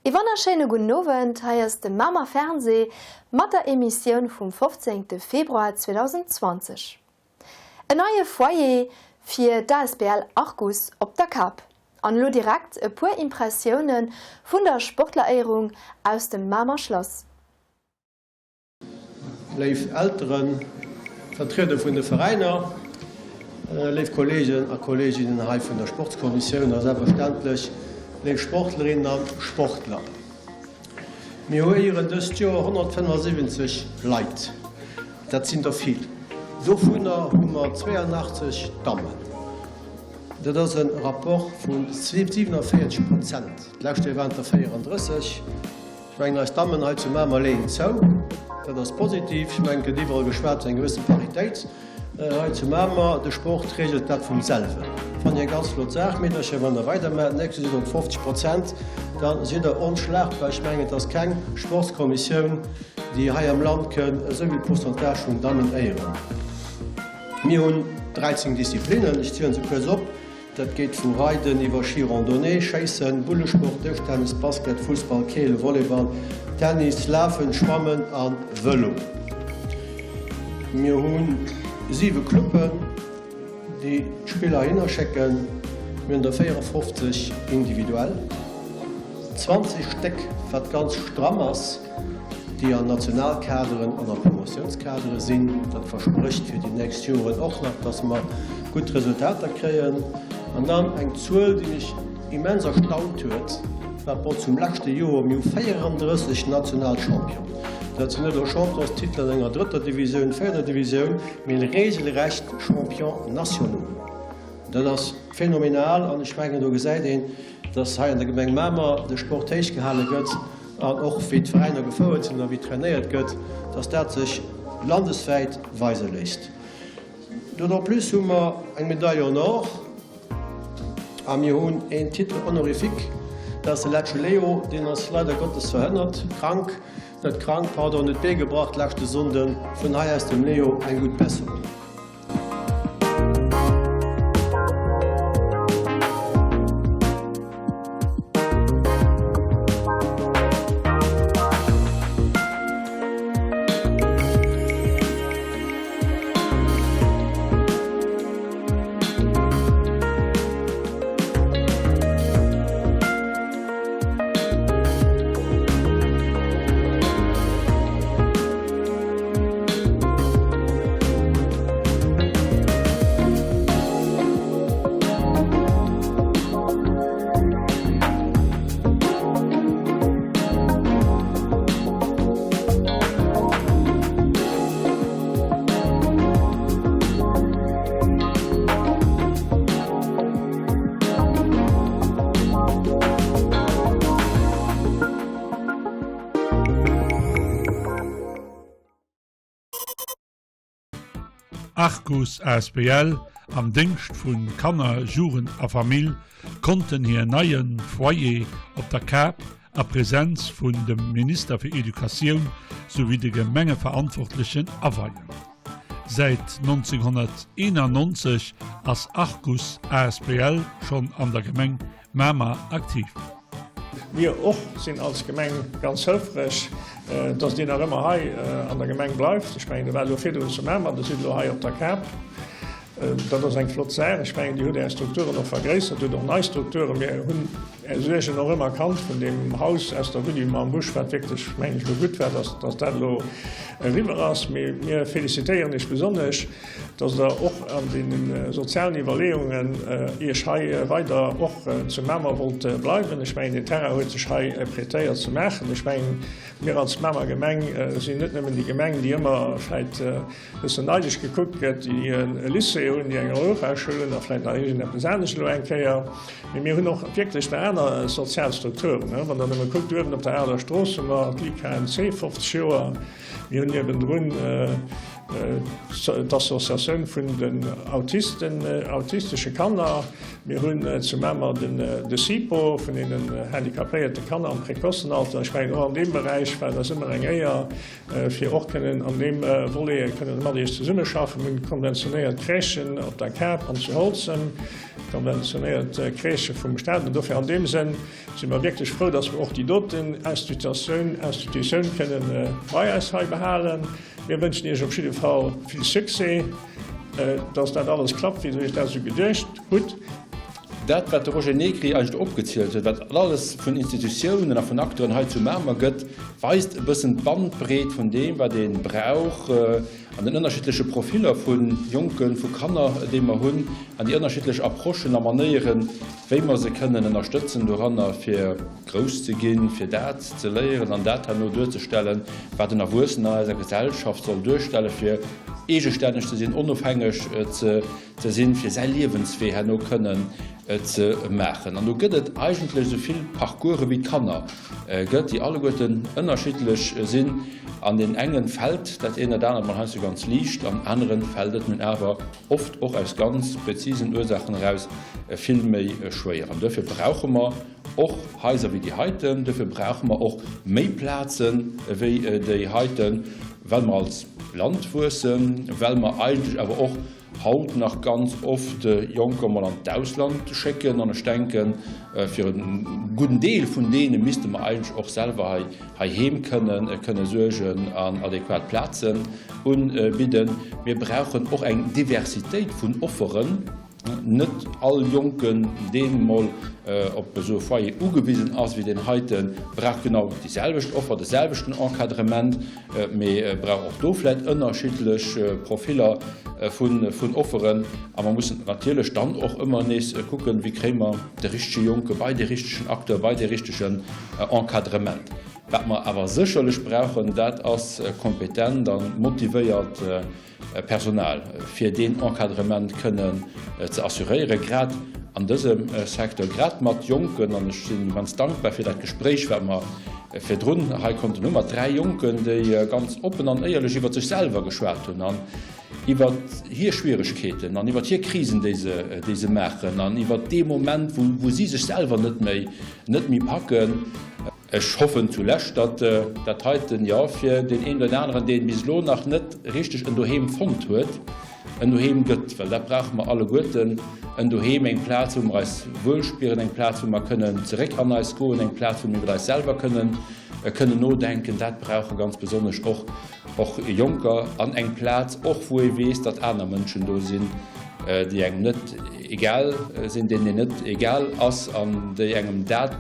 Ee wonnerschéine gudden Owend, hei ass de Mamer Fernseh mat der Emissioun vum 15 Februar 2020. En neie Foyer fir d'ASBL Arcus op der Kap. An elo direkt e puer Impressioune vun der Sportleréierung aus dem Mamer Schlass. Léif Elteren, Vertrieder vun de Veräiner, léif Kolleegen a Kolleeginnen hei vun der Sportskommissioun a selbstverständlech léif Sportlerinnen a Sportler. Mir éieren dëst Joer 175 Leit. Dat sinn der vill. Dovunner hu mer 82 Dammen. Dat ass e Rapport vu 47 Prozent. D'lescht Joer waren et der 34. Ech mengen, eis Dammen hei zu Mamer leeën zou. Dat ass positiv. Ech mengen, et gëtt iwwerall geschwat vun enger gewësse Paritéit hei zu Mamer. De Sport regelt dat vum selwen. Fannen ech eng ganz flott Saach. Meedercher, wann Der weidermaacht, d'nächst Joer sidd Der op 50 Prozent, da sidd Der onschlagbar. Ech mengen, et ass keng Sportskommissioun, déi hei am Land kënn esou vill Pourcentage vun Dammen éieren. Mir hunn 13 Disziplinnen. Ech zielen se kuerz op. Dat geet vu Reiden iwwer Ski Randonnée, Schéissen, Bullesport, Dëschtennis, Basket, Fussball, Keele, Volleyball, Tennis, Lafen, Schwammen a Vëlo. Mir hu siwe Cluben, déi d'Spiller heihinner schécken. Mir hunn der 54 individuell, 20 Stéck, wat ganz stramm ass. déi an Nationalkaderen an a Promotiounskadere sinn. Dat versprécht fir déi nächst Joren och nach, dass mer gutt Resultater kréien. An dann eng Zuel, déi mech immens erstaunt huet par rapport zum leschte Joer, Mir hu 34 national Champion. Dat sinn net elo Championstitel an enger drëtter Divisioun, véierter Divisioun, mee regelrecht Champions nationaux. Dat ass phänomenal an ech mengen, do gesäit een, dass hei an der Gemeng Mamer de Sport héich gehale gëtt. An och wéi d'Veräiner gefouert sinn a wéi trainéiert gëtt, dass dat sech landeswäit weise léisst. D'autant plus hu mer eng Médaille en or a mir hunn een Titre honorifique, dat ass de Lecce Leo, deen ass leider Gottes verhënnert, krank, net krank, pardon, huet d'Bee gebrach d'leschte Sonnden. Vun hei aus dem Leo eng gutt Besserung. Arcus asbl am Déngscht vu Kanner, Jugend a Famill konnten hir neie Foyer op der Kap a Präsenz vun dem Minister fir Educatioun souwéi de Gemengeverantwortlechen aweien. Säit 1991 ass Arcus asbl schonn an der Gemeng Mamer aktiv. Mir och sinn als Gemeng ganz houfreg, dass Dir nach ëmmer hei an der Gemeng bleift. Ech mengen, Dir waart elo virdrun zu Mamer, Dir sidd elo hei op der Kap. Dat ass eng flott Saach. Ech mengen, Dir hutt Är Strukturen och vergréissert, Dir hutt och nei Strukturen. Mir hunn Är Suergen och ëmmer erkannt vun deem Haus aus der Rue du Mambusch, wat wierklech, mengen ech, elo gutt war, dass dat elo eriwwer ass. Mee mir felicitéieren Iech besonnesch, dass Der och an deene sozialen Iwwerleeungen Iech hei weider och zu Mamer wollt bleiwen. Ech mengen, deen Terrain huet sech hei prêtéiert ze maachen. Ech mengen, mir als Mamer Gemeng sinn net nëmmen déi Gemeng, déi ëmmer vläicht e bëssen neidesch gekuckt gëtt, déi e Lycée hunn, déi eng Europaschoul hunn a vläicht nach iergendeppes anescht elo eng Kéier, mee mir hunn och wierklech nach aner sozial Strukturen. Wann Der nëmme kuckt, uewen op der Aler Strooss hu mer d'LIKMC, 50 Joer, mir hunn niewendrun. d'Associatioun vun den Autisten, autistesche Kanner. Mir hunn zu Mamer de SIPO vun deenen handicapéierte Kanner am précocen Alter. Ech mengen, och an deem Beräich war et eis ëmmer eng Éier, fir och kënnen an deem Volet kënnen mat Iech zesummeschaffen. Mir hunn konventionéiert Crèchen op der Kap an zu Holzem, konventionéiert Crèchë vum Staat. An dofir an deem Sënn si mer wierklech frou, dass mer och déi doten Institutioun, Institutioun kënnen bei eis hei behalen. Mir wënschen Iech op jidde Fall vill Succès, dass dat alles klappt, wéi Der Iech dat esou geduecht hutt. Dat, wat de Roger Negri eigentlech opgezielt huet, wat et alles vun Institutiounen a vun Acteuren hei zu Mamer gëtt, weist e bëssen d'Bandbreet vun deem, wat ee brauch an den ënnerschiddleche Profiller vu Jonken, vu Kanner, déi mer hunn, an déi ënnerschiddlech Approchen a Manéieren, wéi mer se kënnen ënnerstëtzen doranner, fir grouss ze ginn, fir dat ze léieren an dat herno duerzestellen, wat en Erwuessenen an eiser Gesellschaft soll duerstellen, fir eegestänneg ze sinn, onofhängeg ze sinn, fir säi Liewenswee herno kënnen ze maachen. An do gëtt et eigentlech esou vill Parcourse wéi et Kanner gëtt, déi alleguerten ënnerschiddlech sinn. An deenen engen fält dat eent oder anert mol heiansdo ganz liicht, an aneren fält et nun awer oft och aus ganz prezisen Ursaachen eraus vill méi schwéier. An duerfir brauche mer Och Haiser wéi déi heiten. Duerfir brauche mer och méi Plaze wéi déi heiten, well mer als Land wuessen, well mer eigentlech awer och haut nach ganz oft Jonker mol an d'Ausland schécken. An ech denken, fir e gudden Deel vun deene misste mer eigentlech och selwer hei heiheem kënnen kënne suergen an adequat Plazen unbidden. Mir brauchen och eng Diversitéit vun Offeren. Net all Jonken, deen mol op esou e Foyer ugewisen ass wéi deen heiten, brauch genau déi selwecht Offer, de selwechten Encadrement, mee brauch och do vläit ënnerschiddlech Profiller vun Offeren. A mer mussen natierlech dann och ëmmer nees kucken, wéi kréie mer de richtege Jonke bei dee richtegen Acteur, bei dee richtegen Encadrement. Wat mer awer sécherlech brauchen, dat ass kompetent a motivéiert Personal, fir deen Encadrement kënnen ze assuréieren, grad an dësem Secteur, grad mat Jonken. An ech sinn immens dankbar fir dat Gespréich, wat mer virdrun hei konnten hu mat 3 Jonken, déi ganz oppen an éierlech iwwer sech selwer geschwat hunn an iwwer hir Schwieregkeeten an iwwer hir Krisen, déi se, déi se maachen an iwwer dee Moment, wou, wou si sech selwer net méi, net méi packen. Ech hoffen zulescht, datt dat heiten, jo, fir deen een oder aneren, deen bis elo nach net richteg en Doheem fonnt huet, en Doheem gëtt, well dat brauche mer alleguerten, en Doheem, eng Plaz, wou mer eis wuel spieren, eng Plaz, wou mer kënnen zeréck an eis goen, eng Plaz, wou mir iwwer eis selwer kënnen, kënnen nodenken. Dat brauche ganz besonnesch och, och Jonker an eng Plaz och, wou ee weess, datt aner Mënschen do sinn, déi engem net egal sinn, deenen een net egal ass an déi engem dat,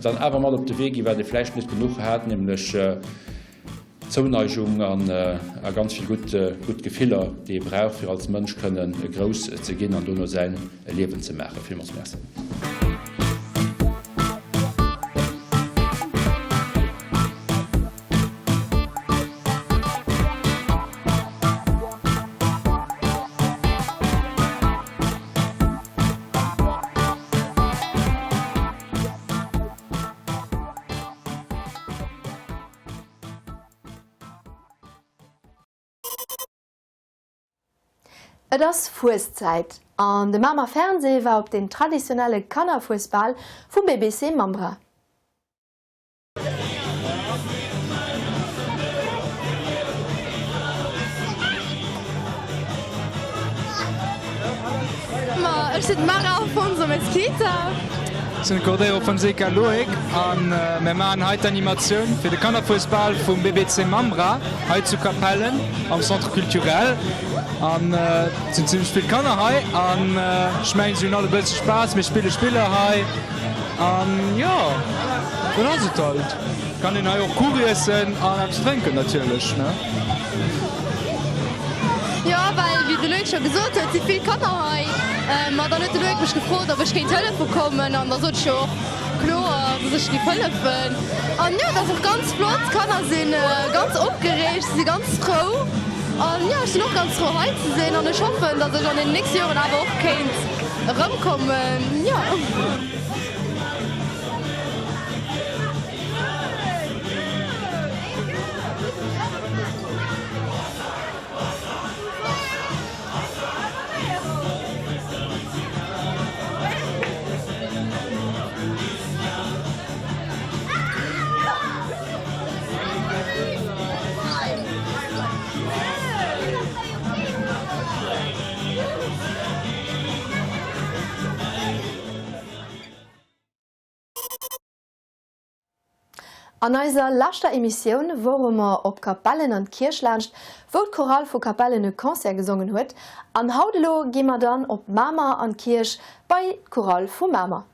Dann awer mat op de Wee ginn, wat ee vläicht net genuch hat, nämlech Zouneigung a ganz vill gutt Gefiller, déi ee brauch, fir als Mënsch kënnen grouss ze ginn an dono säin Liewen ze maachen. Villmools Merci. Et ass Fueszäit an de Mamer Fernseh war op den traditionelle Kannerfuesbal vum BBC Mambra. Ma ech sinn d'Mara Afonso Mesquita. Ech sinn de Cordeiro Fonseca Loic a mir maachen hei d'Animatioun fir de Kannerfuesbal vum BBC Mambra hei zu Capellen am Centre Culturel. An et sinn zimmlech vill Kanner hei an ech mengen si hunn all e bësse Spaass. Mir spille Spiller hei. An jo, dat ass et halt. Kann een hei och Kuch iessen an eppes drénken natierlech, ne? Jo, well wéi de Loïc scho gesot huet, si vill Kanner hei. Ma dann huet de Loïc mech gefrot, ob ech kéint hëllefe kommen an da sot ech jo och kloer, dass ech géif hëllefen. An jo, et ass och ganz flott, d'Kanner si ganz opgereegt, si si ganz frou. An jo, ech sinn och ganz frou hei ze sinn an ech hoffen, dass ech an den nächste Joren awer och kéint Erëmkommen, jo. An eiser leschter Emissioun wore mer op Capellen an d'Kierch laanscht, wou d'Chorale vu Capellen e Concert gesongen huet. An haut elo gi mer dann op Mamer an d'Kierch bei d'Chorale vu Mamer.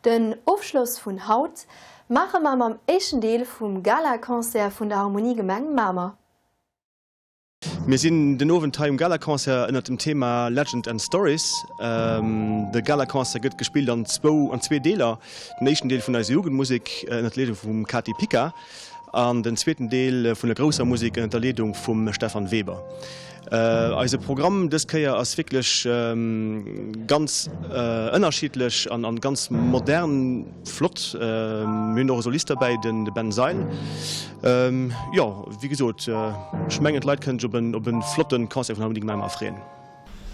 Den Ofschloss vun haut maache mer mam éischten Deel vum Galaconcert vun der Harmonie Gemeng Mamer. Mir sinn den Owend hei um Galaconcert ënnert dem Thema Legend and Stories. De Galaconcert gëtt gespillt an zwou an zwee Deeler. Den éischten Deel vun eiser Jugendmusek ënnert der Leedung vum Kati Pica an den zweeten Deel vun der grousser Musek ënnert der Leedung vum Stefan Weber. Eise Programm dës Kéier ass wierklech ganz ënnerschiddlech an ganz modern. Flott, mir hunn och e Solist derbäi, den Ben Seil. Jo, wéi gesot, ech mengen d'Leit kënnen sech op e flotte Concert vun Harmonie Mamer freeën.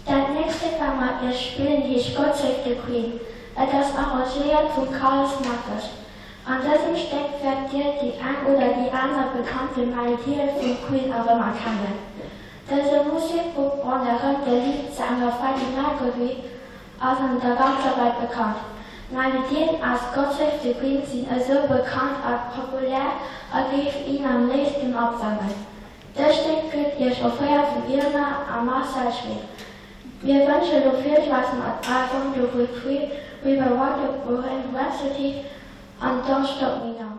Dat nächst Stéck wat mer iech spillen heescht God Save the Queen. Et ass arrangéiert vum Carlos Mattes. An dësem Stéck wäert dir déi eng oder déi aner bekannte Melodië vum Queen erëmerkennen. Dëse Musekgrupp ronderëm de Leadsänger Freddie Mercury Ass an der ganzer Welt bekannt. D'Melodien aus God Save the Queen sinn esou bekannt a populär a géif een am léifste matsangen. Dëst Stéck gëtt iech offréiert vum Irma a Marcel Schmit. Mir wënsche lo vill Spaass mat I Want to Break Free, River Water, Bohemian Rhapsody an Don't Stop Me Now.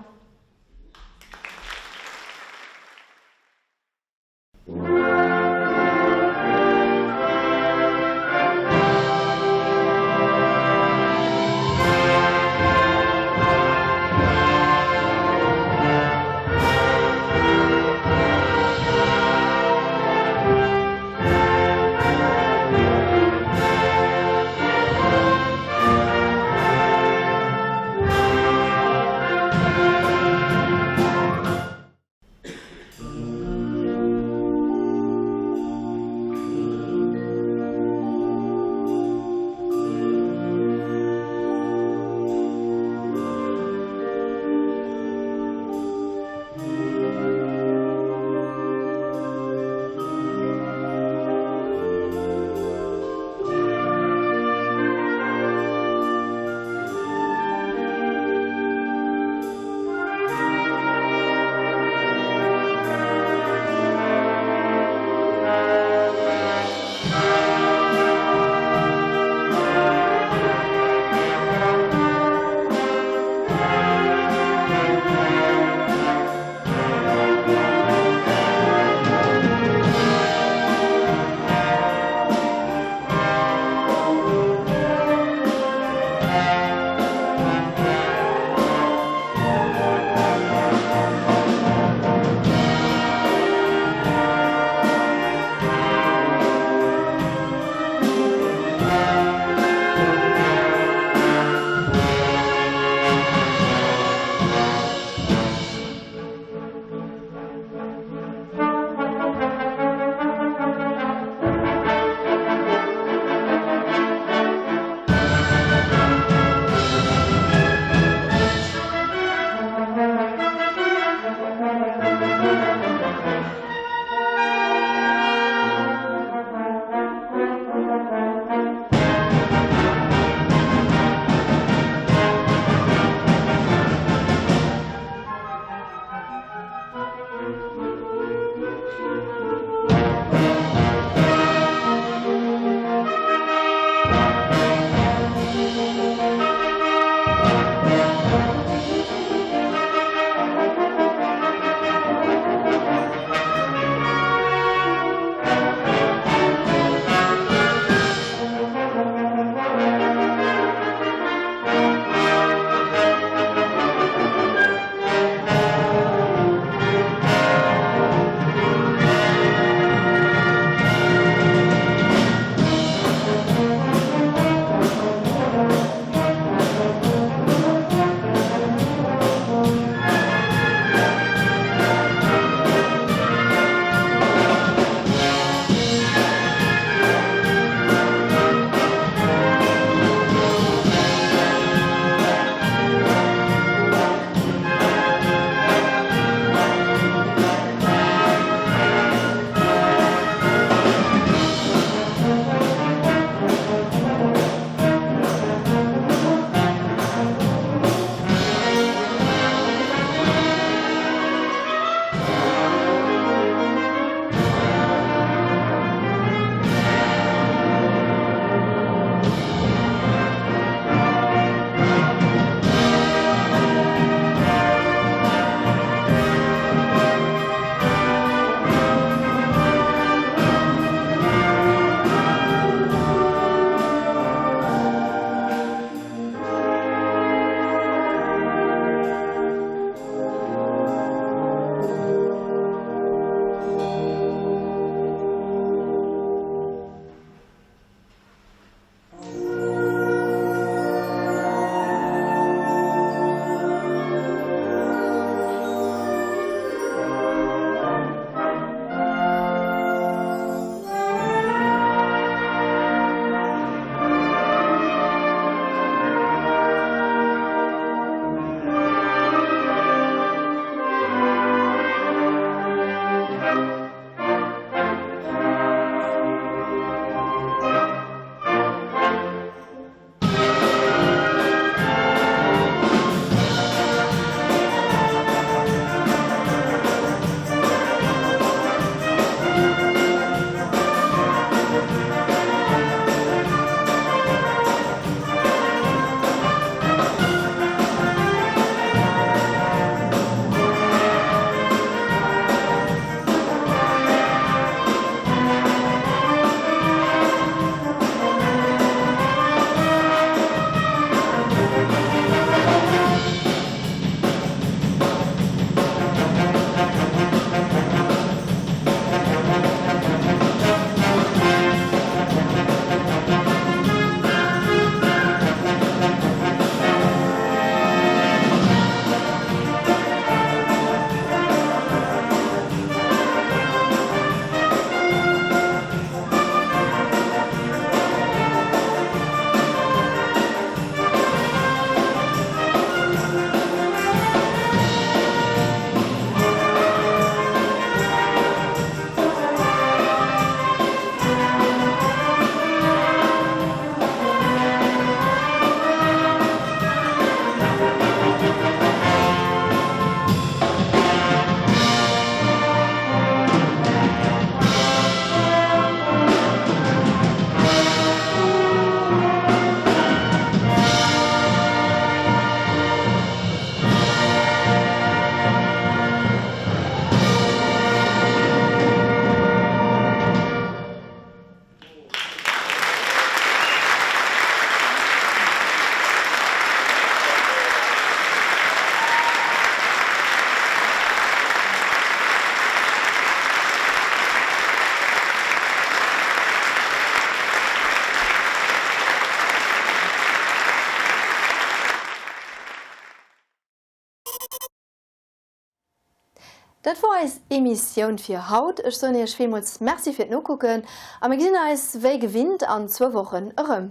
Dat wor eis Emissioun fir haut. Ech soen iech villmools Merci fir d'Nokucken a mir gesinn eis wéi gewinnt an zwou Wochen erëm.